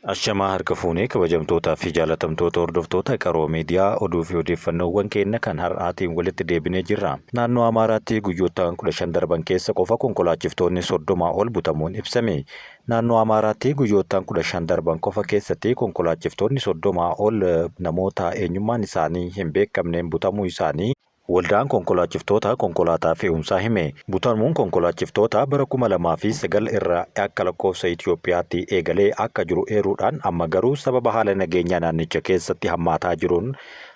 Ashamaa harka fuunee kabajamtootaa fi jaalatamtoota hordoftoota Qaroo Miidiyaa oduu fi odeeffannoowwan keenya kan har'aatiin walitti deebinee jirra. Naannoo Amaaraatti guyyoota 15 darban keessa qofa konkolaachiftoonni 30 ol butamuun ibsame. Naannoo Amaaraatti guyyoottan 15 darban qofa keessatti konkolaachiftoonni 30 ol namoota eenyummaan isaanii hin beekamneen butamuu isaanii Waldaan Konkolaachiftoota Konkolaataa Fe'umsaa hime. Butamuun konkolaachiftoota bara 2009 irraa akka lakkoofsa Itoophiyaatti eegalee akka jiru eeruudhaan amma garuu sababa haala nageenyaa naannicha keessatti hammaataa jiruun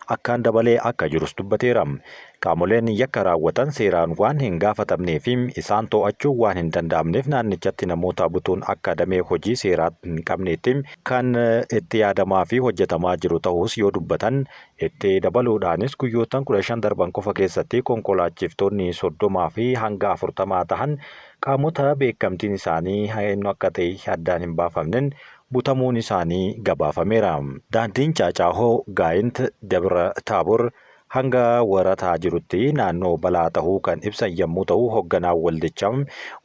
akkaan dabalee akka jirus dubbateera. Qaamoleen yakka raawwatan seeraan waan hin gaafatamnee fi isaan to'achuun waan hin danda'amneef naannichatti namoota butuun akka damee hojii seeraa hin qabneetti kan itti yaadamaa fi hojjetamaa jiru ta'uus yoo dubbatan, itti dabaluudhaanis guyyoottan 15 darban qofa keessatti konkolaachiftoonni 30 fi hanga 40 tahan qaamota beekamtiin isaanii eenyu akka ta'e addaan hin baafamnen butamuun isaanii gabaafameera. Daandiin Caacaahoo, Gaayint, Dabra Taabor hanga warataa jirutti naannoo balaa tahuu kan ibsan yammuu tahu hogganaan waldichaa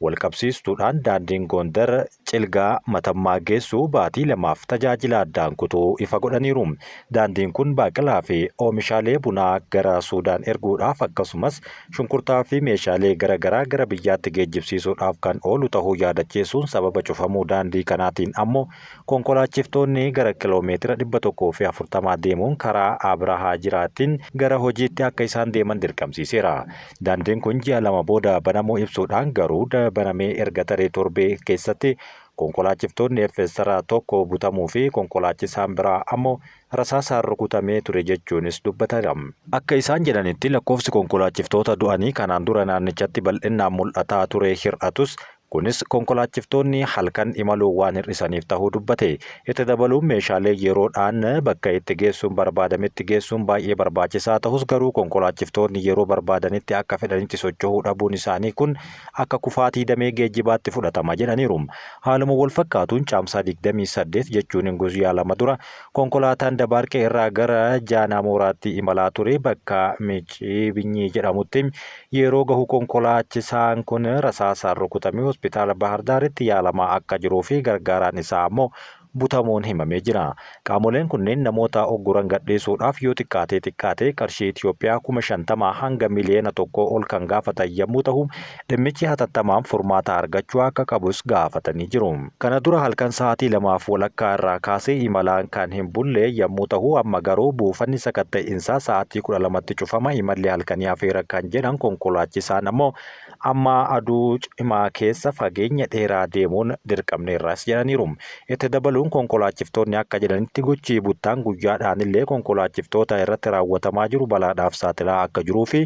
walqabsiistuudhaan daandiin Gondar Cilgaa Matammaa geessu baatii lamaaf tajaajila addaan kutuu ifa godhaniiru. Daandiin kun baaqelaa fi oomishaalee bunaa gara Suudaan erguudhaaf akkasumas shunkurtaa fi meeshaalee gara garaa gara biyyaatti geejjibsiisuudhaaf kan oolu tahuu yaadachiisuun sababa cufamuu daandii kanaatiin ammoo Konkolaachiftoonni gara kiloomeetira 140 deemuun karaa Abrahaa Jiraatiin gara hojiitti akka isaan deeman dirqamsiiseera. Daandiin kun ji'a lama booda banamuu ibsuudhaan garuu banamee erga taree torbee keessatti konkolaachiftoonni FSR tokko butamuu fi konkolaachisaan biraa ammoo rasaasaan rukutamee ture jechuunis dubbatera. Akka isaan jedhanitti lakkoofsi konkolaachiftoota du'anii kanaan dura naannichatti bal'innaan mul'ataa ture hir'atus Kunis konkolaachiftoonni halkan imaluu waan hir'isaniif tahuu dubbate. Itti dabaluun meeshaalee yeroodhaan bakka itti geessuun barbaadametti geessuun baay'ee barbaachisaa tahus garuu konkolaachiftoonni yeroo barbaadanitti akka fedhanitti socho'uu dhabuun isaanii kun akka kufaatii damee geejjibaatti fudhatama jedhaniiru. Haaluma walfakkaatuun Caamsaa 28 jechuun guyyaa lama dura konkolaataan Dabaarqee irraa gara Jaanamooraatti imalaa ture bakka Miciibinyii jedhamutti Yeroo gahu konkolaachisaan kun rasaasaan rukutamee hospitaala Baahar Daaritti yaalamaa akka jiruu fi gargaaraan isaa ammoo butamuun himamee jira. Qaamoleen kunneen namoota ugguran gadhiisuudhaaf yoo xiqqaatee xiqqaate qarshii Itiyoophiyaa 50,000 hanga miliyoona tokkoo ol kan gaafatan yammuu tahu, dhimmichi hatattamaan furmaata argachuu akka qabus gaafatanii jiru. Kana dura halkan sa'aatii 2:30 irraa kaasee imalaan kan hin bulle yammuu tahu, amma garuu buufanni sakatta'insaa sa'aatii 12tti cufama, imalli halkanii hafeera kan jedhan konkolaachisaan ammoo amma aduu cimaa keessa fageenya dheeraa deemuun dirqamneerras jedhaniiru. Itti dabaluun konkolaachiftoonni akka jedhanitti gochi buttaan guyyaadhaanillee konkolaachiftoota irratti raawwatamaa jiru balaadhaaf saaxilaa akka jiruu fi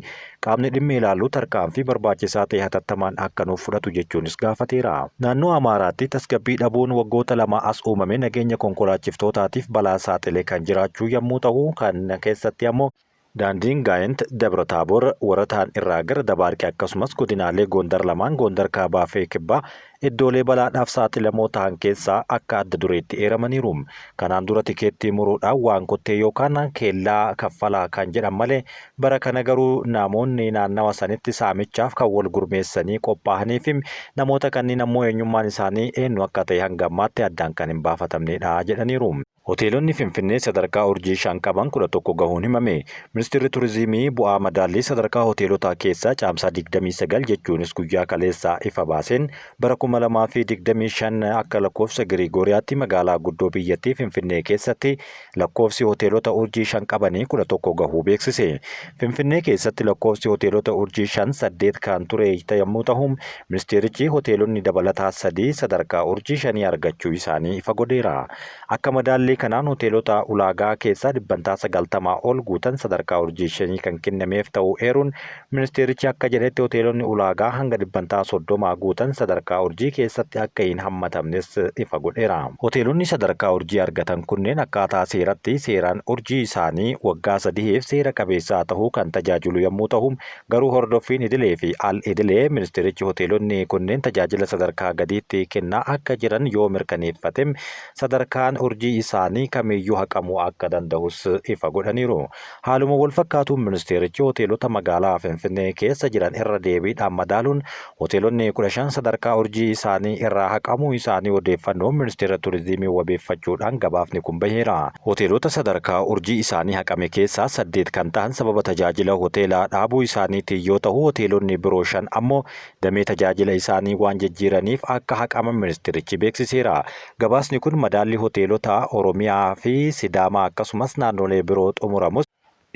qaamni dhimmi ilaalu tarkaanfii barbaachisaa ta'e hatattamaan akka nuuf fudhatu jechuunis gaafateera. Naannoo Amaaraatti tasgabbii dhabuun waggoota lamaa as uumame nageenya konkolaachiftootaatiif balaa saaxile kan jiraachuu yammuu tahu, kana keessatti ammoo daandiin Gaayint, Dabra Taabor, Warataan irraa gara Dabaarqi akkasumas godinaalee Goondar lamaan Goondar Kaabaa fi Kibbaa iddoolee balaadhaaf saaxilamoo tahan keessaa akka adda dureetti eeramaniiru. Kanaan dura tikeettii muruudhaan waan kottee yookaan keellaa kaffalaa kan jedhan malee bara kana garuu namoonni naannawa sanitti saamichaaf kan wal gurmeessanii qophaahaniifi namoota kanniin ammoo eenyummaan isaanii eenyu akka ta'e hanga ammaatti addaan kan hin baafatamneedha jedhaniiru. Hoteelonni Finfinnee sadarkaa urjii 5 qaban 11 gahuun himame. Ministeerri Turizimii bu'aa madaallii sadarkaa hoteelotaa keessaa Caamsaa 29 jechuunis guyyaa kaleessaa ifa baaseen bara 2025 akka lakkoofsa Giriigooriyaatti magaalaa guddoo biyyattii Finfinnee keessatti lakkoofsi hoteelota urjii 5 qabanii 11 gahuu beeksise. Finfinnee keessatti lakkoofsi hoteelota urjii 5 8 kan ture yommuu tahu ministeerichi hoteelonni dabalataa 3 sadarkaa urjii shanii argachuu isaanii ifa godheera. Akka madaallii kanaan hoteelota ulaagaa keessaa dhibbantaa 90 ol guutan sadarkaa urjii shanii kan kennameef ta'uu eeruun, ministeerichi akka jedhetti hoteelonni ulaagaa hanga dhibbantaa 30 guutan sadarkaa urjii keessatti akka hin hammatamnes ifa godheera. Hoteelonni sadarkaa urjii argatan kunneen akkaataa seeratti seeraan urjii isaanii waggaa sadihiif seera qabeessaa tahuu kan tajaajilu yommuu tahu, Garuu hordoffiin idilee fi al idilee ministeerichi hoteelonni kunneen tajaajila sadarkaa gadiitti kennaa akka jiran yoo mirkaneeffate sadarkaan urjii isaanii kamiiyyuu haqamuu akka dandahus ifa godhaniiru. Haaluma walfakkaatuun ministeerichi hoteelota magaalaa Finfinnee keessa jiran irra deebiidhaan madaaluun hoteelonni 15 sadarkaa urjii isaanii irraa haqamuu isaanii odeeffannoon Ministeera Turizimii wabeeffachuudhaan gabaafni kun baheera. Hoteelota sadarkaa urjii isaanii haqame keessaa 8 kan ta'an sababa tajaajila hoteelaa dhaabuu isaaniitiin yoo ta'u, hoteelonni biroo 5 ammoo damee tajaajila isaanii waan jijjiiraniif akka haqaman ministeerichi beeksiseera. Gabaasni kun madaalli hoteelota Oromiyaa fi Sidaamaa akkasumas naannolee biroo xumuramus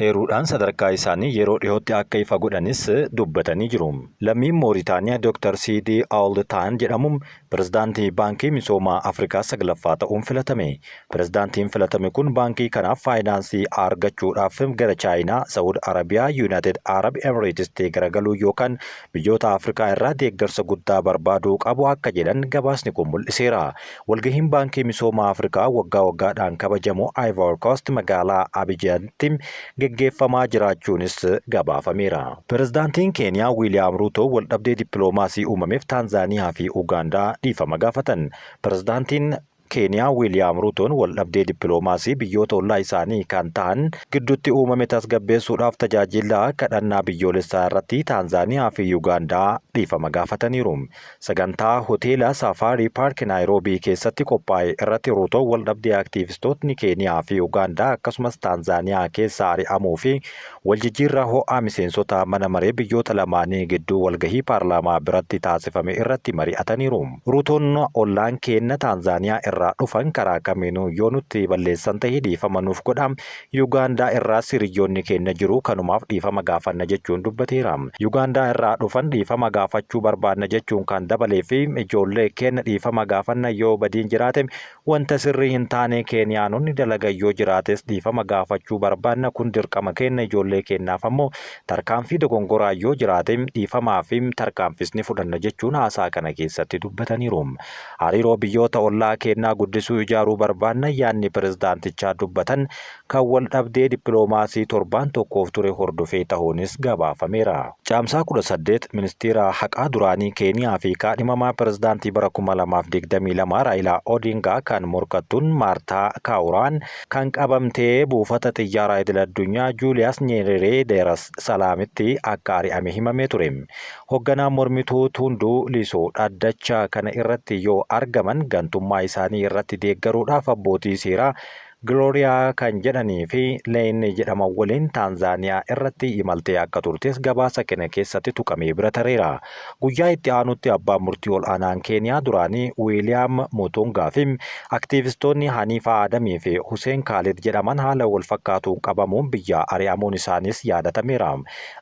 eeruudhaan sadarkaa isaanii yeroo dhihootti akka ifa godhanis dubbatanii jiru. Lammiin Mooritaaniyaa Dr. Siidii Ould Taan jedhamu pirezidaantii Baankii Misoomaa Afrikaa 9ffaa ta'uun filatame. Pirezidaantiin filatame kun baankii kanaaf faayinaansii argachuudhaaf gara Chaayinaa, Sa'ud Arabiyaa, Yuunaayitid Arab Emiraatisitti garagaluu yookaan biyyoota Afrikaa irraa deeggarsa guddaa barbaaduu qabu akka jedhan gabaasni kun mul'iseera. Walgahiin Baankii Misoomaa Afrikaa waggaa waggaadhaan kabajamu Ivory Coast magaalaa Abijaanitti geggeeffamaa jiraachuunis gabaafameera. Pirezidaantiin Keeniyaa Wiiliyaam Ruutoo waldhabdee dippiloomaasii uumameef Taanzaaniyaa fi Ugaandaa dhiifama gaafatan. Pirezidaantiin Keeniyaa Wiiliyaam Ruutoon waldhabdee dippiloomaasii biyyoota ollaa isaanii kan ta'an gidduutti uumame tasgabbeessuudhaaf tajaajila kadhannaa biyyoolessaa irratti Taanzaaniyaa fi Ugaandaa dhiifama gaafataniiru. Sagantaa hoteela Safaarii Paark Naayiroobii keessatti qophaa'e irratti Ruutoon waldhabdee aktiivistootni Keeniyaa fi Ugaandaa akkasumas Taanzaaniyaa keessaa ari'amuu fi waljijjiirraa ho'aa miseensota mana maree biyyoota lamaanii gidduu walgahii paarlaamaa biratti taasifame irratti mari'ataniiru. Ruutoon ollaan keenna Taanzaaniyaa irraa dhufan karaa kamiinuu yoo nutti balleessan ta'e dhiifama nuuf godha. Yugaandaa irraas hiriyyoonni keenna jiru kanumaaf dhiifama gaafanna jechuun dubbateera. Yugaandaa irraa dhufan dhiifama gaafachuu barbaadna jechuun kan dabalee fi ijoollee keenna dhiifama gaafanna yoo badiin jiraate wanta sirrii hin taane Keeniyaanonni dalagan yoo jiraates dhiifama gaafachuu barbaadna kun dirqama keenna ijoollee keennaaf ammoo tarkaanfii dogongoraa yoo jiraate dhiifamaa fi tarkaanfis ni fudhanna jechuun haasaa kana keessatti dubbataniiru. Hariiroo biyyoota ollaa keennaa guddisuu ijaaruu barbaanna yaadni pirezidaantichaa dubbatan kan wal dhabdee dippiloomaasii torbaan tokkoof ture hordofee tahuunis gabaafameera. Caamsaa 18 Ministiira Haqaa duraanii Keeniyaa fi kaadhimamaa pirezidaantii bara 2022 Raayilaa Odingaa kan morkattuun Maartaa Kaawuraan kan qabamtee buufata xiyyaaraa idil-addunyaa Juuliyaas Nyereree Deeras Salaamitti akka ari'ame himamee ture. Hogganaan mormituu Tunduu Lisuu dhaddacha kana irratti yoo argaman gantummaa isaanii irratti deeggaruudhaaf abbootii seeraa Gilooriyaa kan jedhanii fi Leen jedhaman waliin Taanzaaniyaa irratti imaltee akka turtes gabaasa kana keessatti tuqamee bira tareera. Guyyaa itti aanutti abbaan murtii ol'aanaan Keeniyaa duraanii Wiiliyaam Mutungaa fi aktiivistoonni Haniifaa Aadamii fi Huseen Kaalid jedhaman haala wal fakkaatuun qabamuun biyyaa ari'amuun isaaniis yaadatameera.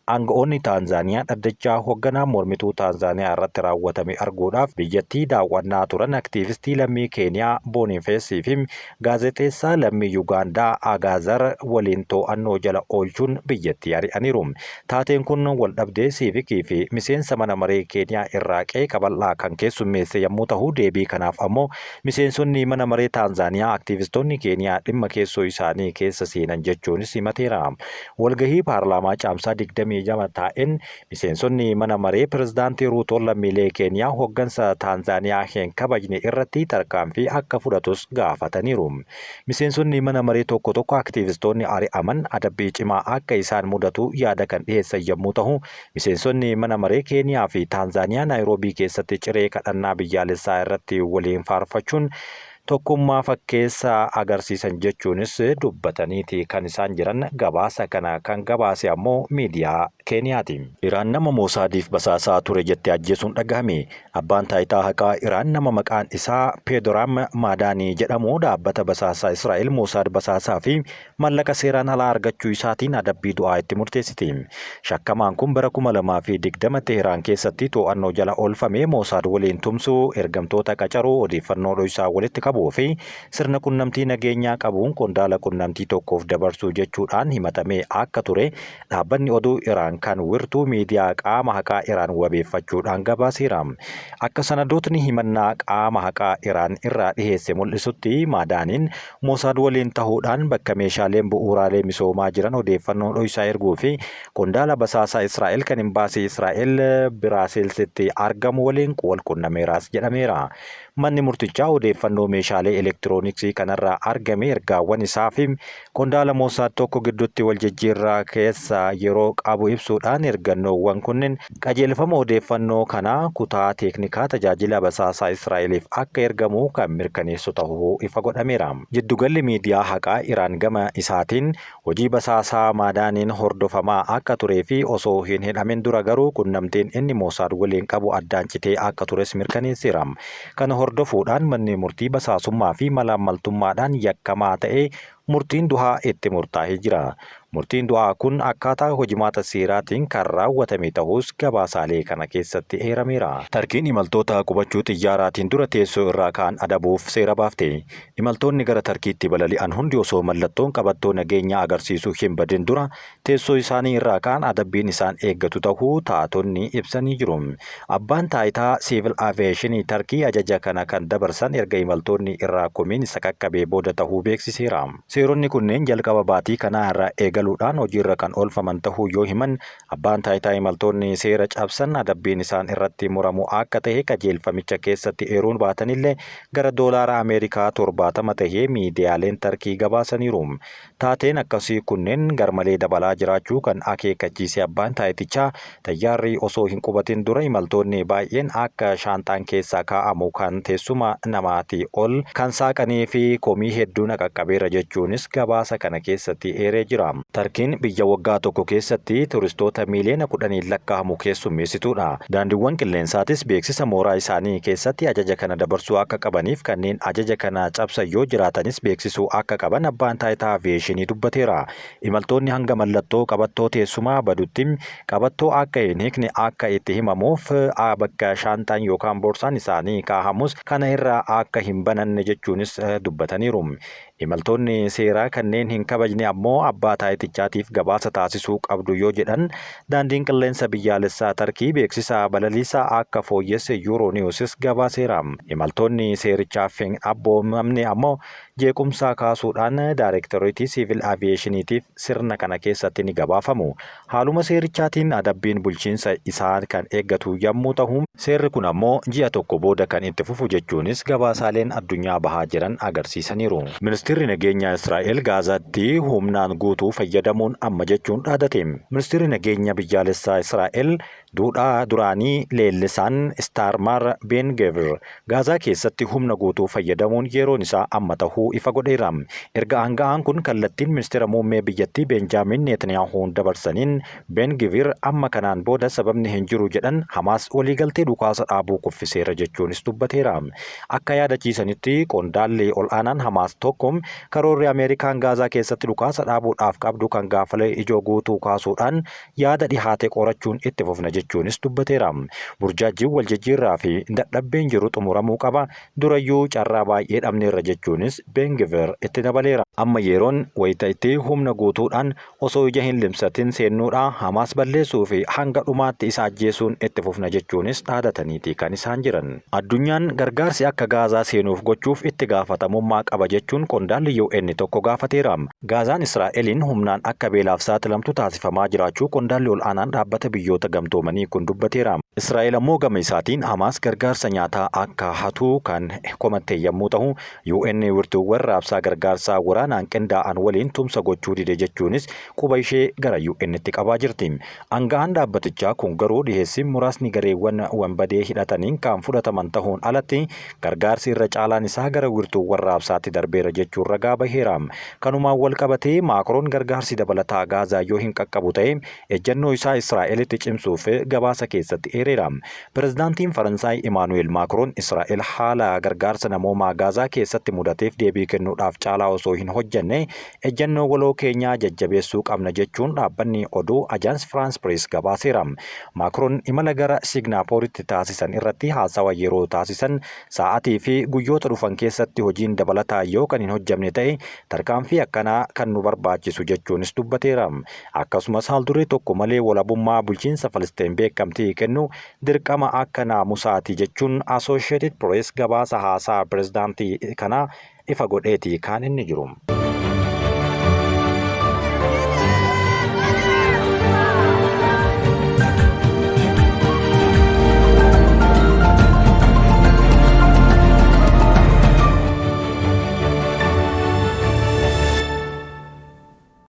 Aanga'oonni Taanzaaniyaa dhaddachaa hogganaa mormituu Taanzaaniyaa irratti raawwatame arguudhaaf biyyattii daawwannaa turan aktiivistii lammii Keeniyaa Booniifeesii fi gaazexeessaa lammii Yugaandaa Agaazar waliin to'annoo jala oolchuun biyyattii ari'aniiru. Taateen kun waldhabdee siivikii fi miseensa mana maree Keeniyaa irraa qeeqa bal'aa kan keessummeesse yommuu tahu deebii kanaaf ammoo miseensonni mana maree Taanzaaniyaa aktiivistoonni Keeniyaa dhimma keessoo isaanii keessa seenan jechuunis himateera. Walgahii paarlaamaa Caamsaa 22 taa'een miseensonni mana maree pirezidaantii Ruutoon lammiilee Keeniyaa hoggansa Taanzaaniyaa hin kabajne irratti tarkaanfii akka fudhatus gaafataniiru. Miseensonni mana maree tokko tokko aktiivistoonni ari'aman adabbii cimaa akka isaan mudatu yaada kan dhiheessan yommuu tahu, miseensonni mana maree Keeniyaa fi Taanzaaniyaa Naayiroobii keessatti ciree kadhannaa biyyaalessaa irratti waliin faarfachuun tokkummaa fakkeessa agarsiisan jechuunis dubbataniiti kan isaan jiran gabaasa kana kan gabaase ammoo miidiyaa Keeniyaati. Iraan nama Moosaadiif basaasaa ture jette ajjeesuun dhagahame. Abbaan taayitaa haqaa Iraan nama maqaan isaa Peedoraam Maadaanii jedhamu dhaabbata basaasaa Israa'el Moosaad basaasaa fi mallaqa seeraan alaa argachuu isaatiin adabbii du'aa itti murteessite. Shakkamaan kun bara 2020 Teheraan keessatti to'annoo jala oolfamee Moosaad waliin tumsuu, ergamtoota qacaruu, odeeffannoo dhoysaa walitti qabuu fi sirna qunnamtii nageenyaa qabuun qondaala qunnamtii tokkoof dabarsuu jechuudhaan himatamee akka ture dhaabbanni oduu Iraan kan wirtuu miidiyaa qaama haqaa Iraan wabeeffachuudhaan gabaaseera. Akka sanadootni himannaa qaama haqaa Iraan irraa dhiheesse mul'isutti Maadaaniin Mosaad waliin tahuudhaan bakka meeshaaleen bu'uuraalee misoomaa jiran odeeffannoo dhoysaa erguu fi qondaala basaasaa Israa'el kan imbaasii Israa'el Biraasilsitti argamu waliin wal qunnameeraas jedhameera. Manni murtichaa odeeffannoo meeshaalee elektirooniksii kanarraa argame ergaawwan isaa fi qondaala Moosaad tokko gidduutti wal jijjiirraa keessa yeroo qabu ibsuudhaan ergannoowwan kunneen qajeelfama odeeffannoo kanaa kutaa teeknikaa tajaajila basaasaa Israa'eliif akka ergamu kan mirkaneessu ta'uu ifa godhameera. Jiddugalli miidiyaa haqaa Iraan gama isaatiin hojii basaasaa Maadaaniin hordofamaa akka turee fi osoo hin hidhamin dura garuu qunnamtiin inni Moosaad waliin qabu addaan citee akka tures mirkaneesseera. Kana hordofuudhaan manni murtii basaasummaa fi malaammaltummaadhaan yakkamaa ta'ee murtiin du'aa itti murtaa'ee jira. Murtiin du'aa kun akkaataa hojimaata seeraatiin kan raawwatame ta'us gabaasaalee kana keessatti eerameera. Tarkiin imaltoota qubachuu xiyyaaraatiin dura teessoo irraa ka'an adabuuf seera baafte. Imaltoonni gara Tarkiitti balali'an hundi osoo mallattoon qabattoo nageenya agarsiisu hin badin dura teessoo isaanii irraa ka'an adabbiin isaan eeggatu ta'uu taatonni ibsanii jiru. Abbaan taayitaa siivil aviyeeshinii Tarkii ajaja kana kan dabarsan erga imaltoonni irraa komiin isa qaqqabee booda ta'uu beeksiseera. Seeronni kunneen jalqaba baatii kanaa irraa eegaluudhaan hojiirra kan oolfaman ta'uu yoo himan, abbaan taayitaa imaltoonni seera cabsan adabbiin isaan irratti muramu akka ta'e qajeelfamicha keessatti eeruun baatanillee gara doolaara Ameerikaa 70 tahee miidiyaaleen Tarkii gabaasaniiru. Taateen akkasii kunneen garmalee dabalaa jiraachuu kan akeekkachiise abbaan taayitichaa, xayyaarri osoo hin qubatin dura imaltoonni baay'een akka shaanxaan keessaa kaa'amu kan teessuma namaatii ol kan saaqanii fi komii hedduun qaqqabeera jechuunis gabaasa kana keessatti eeree jira. Tarkiin biyya waggaa tokko keessatti turistoota miiliyoona 10n lakkaa'amu keessummeessituudha. Daandiiwwan qilleensaatis beeksisa mooraa isaanii keessatti ajaja kana dabarsuu akka qabaniif kanneen ajaja kana cabsan yoo jiraatanis beeksisuu akka qaban abbaan taayitaa aviyeeshinii dubbateera. Imaltoonni hanga mallattoo qabattoo teessumaa badutti qabattoo akka hin hiikne akka itti himamuuf, bakka shaanxaan yookaan boorsaan isaanii kaahamus kana irraa akka hin bananne jechuunis dubbataniiru. Imaltoonni seeraa kanneen hin kabajne ammoo abbaa taayitichaatiif gabaasa taasisuu qabdu yoo jedhan, daandiin qilleensa biyyaalessaa Tarkii beeksisa balaliisaa akka fooyyesse Euronews gabaaseera. Imaltoonni seerichaaf hin abboomamne ammoo jeequmsa kaasuudhaan Daayirektoreetii Siivil Aviyeeshiniitiif sirna kana keessatti ni gabaafamu. Haaluma seerichaatiin adabbiin bulchiinsa isaa kan eeggatu yommuu ta'u, seerri kun ammoo ji'a tokko booda kan itti fufu jechuunis gabaasaaleen addunyaa bahaa jiran agarsiisaniiru. Ministeerri nageenyaa Israa'el Gaazaatti humnaan guutuu fayyadamuun amma jechuun dhaadate. Ministeerri nageenya biyyaalessaa Israa'el duudhaa duraanii leellisaan Istaarmaar Ben Gvir Gaazaa keessatti humna guutuu fayyadamuun yeroon isaa amma tahuu ifa godheera. Erga aanga'aan kun kallattiin ministeera muummee biyyattii Beenjaamin Neetniyaahuun dabarsaniin, Ben Gvir amma kanaan booda sababni hin jiru jedhan, Hamaas waliigaltee dhukaasa dhaabuu kuffiseera jechuunis dubbateera. Akka yaadachiisanitti qondaalli ol'aanaan Hamaas tokko, karoorri Ameerikaan Gaazaa keessatti dhukaasa dhaabuudhaaf qabdu kan gaafalee ijoo guutuu kaasuudhaan yaada dhihaate qorachuun itti fufna jechuunis dubbateera. Burjaajjiin wal jijjiirraa fi dadhabbiin jiru xumuramuu qaba, durayyuu carraa baay'ee dhabneerra jechuunis Ben Gvir itti dabaleera. Amma yeroon wayita itti humna guutuudhaan osoo ija hin limsatin seennuudha, Hamaas balleessuu fi hanga dhumaatti isa ajjeesuun itti fufna jechuunis dhaadataniiti kan isaan jiran. Addunyaan gargaarsi akka Gaazaa seenuuf gochuuf itti gaafatamummaa qaba jechuun qondaalli UN tokko gaafateera. Gaazaan Israa'eliin humnaan akka beelaaf saaxilamtu taasifamaa jiraachuu qondaalli ol'aanaan Dhaabbata Biyyoota Gamtoomanii kun dubbateera. Israa'el ammoo gama isaatiin Hamaas gargaarsa nyaataa akka hatu kan komatte yammuu tahu, UN wirtuuwwan raabsaa gargaarsaa waraanaan qindaa'an waliin tumsa gochuu dide jechuunis quba ishee gara UN'tti qabaa jirti. Aanga'aan dhaabbatichaa kun garuu dhiheessiin muraasni gareewwan wanbadee hidhataniin kan fudhataman tahuun alatti gargaarsi irra caalaan isaa gara wirtuuwwan raabsaatti darbeera jechuun ragaa baheera. Kanumaan walqabatee Maakroon gargaarsi dabalataa Gaazaa yoo hin qaqqabu ta'e ejjannoo isaa Israa'elitti cimsuuf gabaasa keessatti eereera. Pirezidaantiin Faransaay Imaanu'eel Maakroon Israa'el haala gargaarsa namoomaa Gaazaa keessatti mudateef deebii kennuudhaaf caalaa osoo hin hojjenne ejjannoo waloo keenyaa jajjabeessuu qabna jechuun dhaabbanni oduu Ajaans Firaans Pirees gabaaseera. Maakroon imala gara Signaapooritti taasisan irratti haasawa yeroo taasisan, sa'aatii fi guyyoota dhufan keessatti hojiin dabalataa yoo kan hin hojjamne ta'e tarkaanfii akkanaa kan nu barbaachisu jechuunis dubbateera. Akkasumas haalduree tokko malee walabummaa bulchiinsa Filisxeem beekamtii kennuu dirqama akka naamusaati jechuun Associated Press gabaasa haasaa pirezidaantii kanaa ifa godheeti kan inni jiru.